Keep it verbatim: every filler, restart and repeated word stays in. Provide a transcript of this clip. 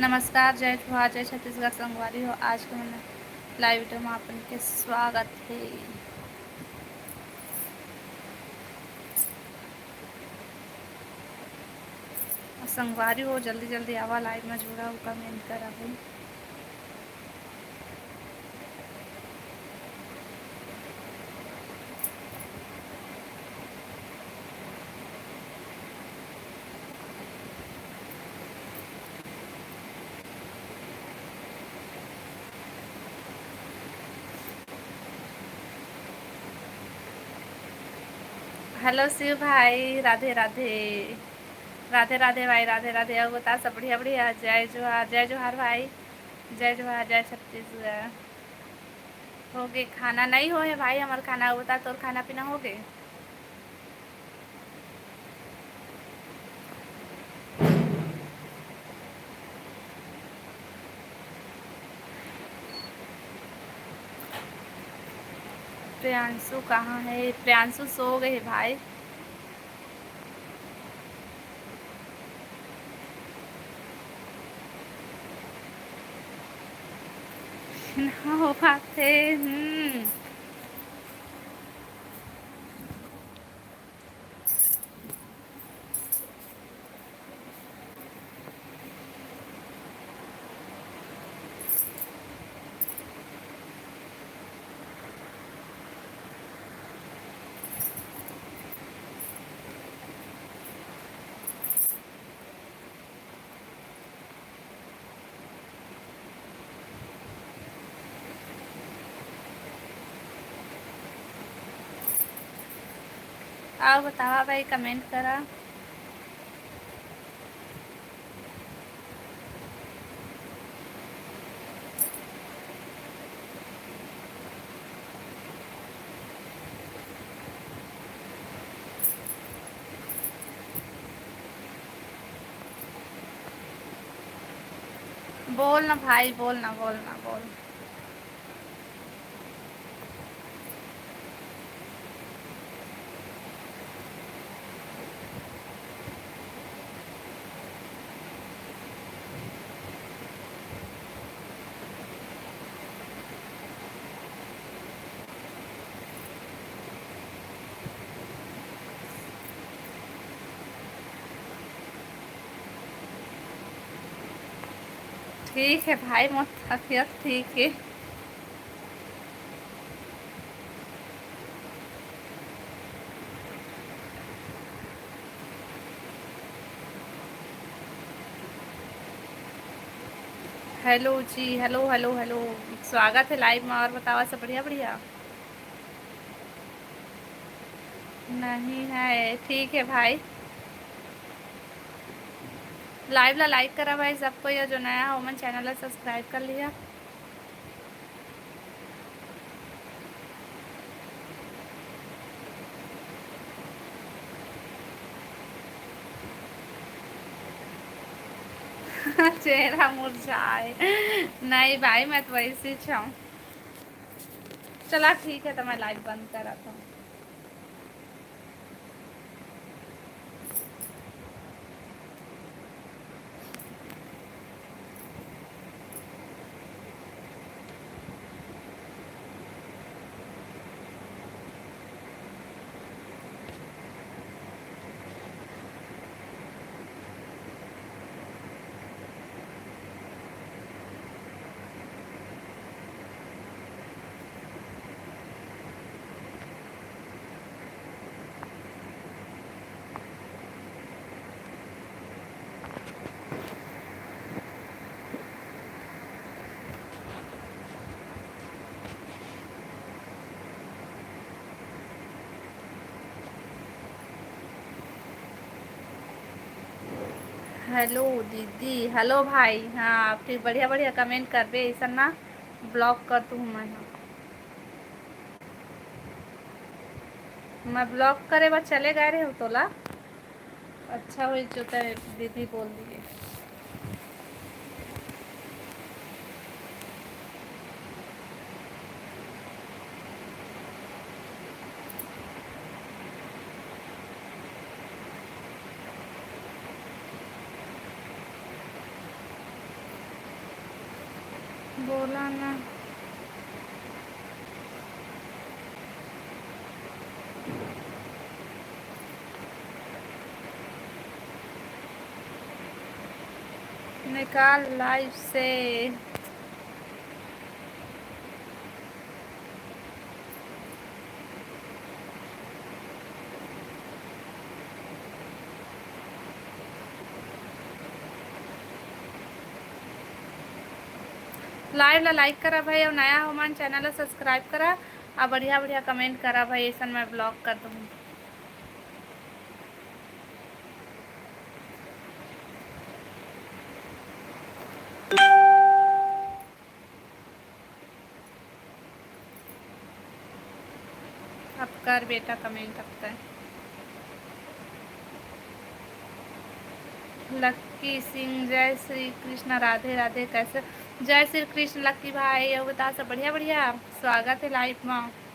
नमस्कार, जय जोहार, जय छत्तीसगढ़ संगवारी हो। आज के मन live video में आपन के स्वागत हे। संगवारी हो, जल्दी जल्दी आवा, live में जुड़ा हो, comment करा हो। हेलो शिव भाई, राधे राधे। राधे राधे भाई, राधे राधे। अउ बता, सब बढ़िया? बढ़िया। जय जोहार, जय जोहार भाई। जय जोहार, जय छत्तीसगढ़। होगे खाना? नहीं होए हे भाई हमर खाना। अउ बता, तोर खाना पीना होगे? प्रियांशु कहाँ हे? प्रियांशु सो गे हे भाई। ना हो पाथे। हम्म। अउ बतावा भाई, comment करा। बोल ना भाई, बोल ना, बोल ना, बोल। ठीक हे भाई, मोर तबियत ठीक हे। हेलो जी, हेलो, हेलो, हेलो। स्वागत हे live में। अउ बतावा, सब बढ़िया, बढ़िया? नहीं हे, ठीक हे भाई। Live ला like करा भाई सब कोई, अउ जो नया हो, ओमन channel ला subscribe कर लिहा। चेहरा मुरझाए। नहीं भाई, मैं तो वैसे ही हूँ। चला ठीक हे, त मैं live बंद करत हूँ। हेलो दीदी, हेलो भाई। हाँ, फिर बढ़िया बढ़िया comment करबे, ऐसा ना block कर दूँ मैं। हाँ, मैं block करे बर चले गए रहे हूँ तोला। अच्छा होइस जो तैं दीदी बोल दिए। बोला ना। निकाल लाइव से। लाइव ला लाइक करा भाई, अउ नया हो मन चैनल ला सब्सक्राइब करा, अउ बढ़िया बढ़िया कमेंट करा भाई, ऐसन मैं ब्लॉग कर दूँ। अब कर बेटा कमेंट अब कर। लक्की सिंह, जय श्री कृष्ण, राधे राधे। कैसे? जय श्री कृष्ण लक्की भाई, अउ बता सब बढ़िया बढ़िया, स्वागत है लाइव में।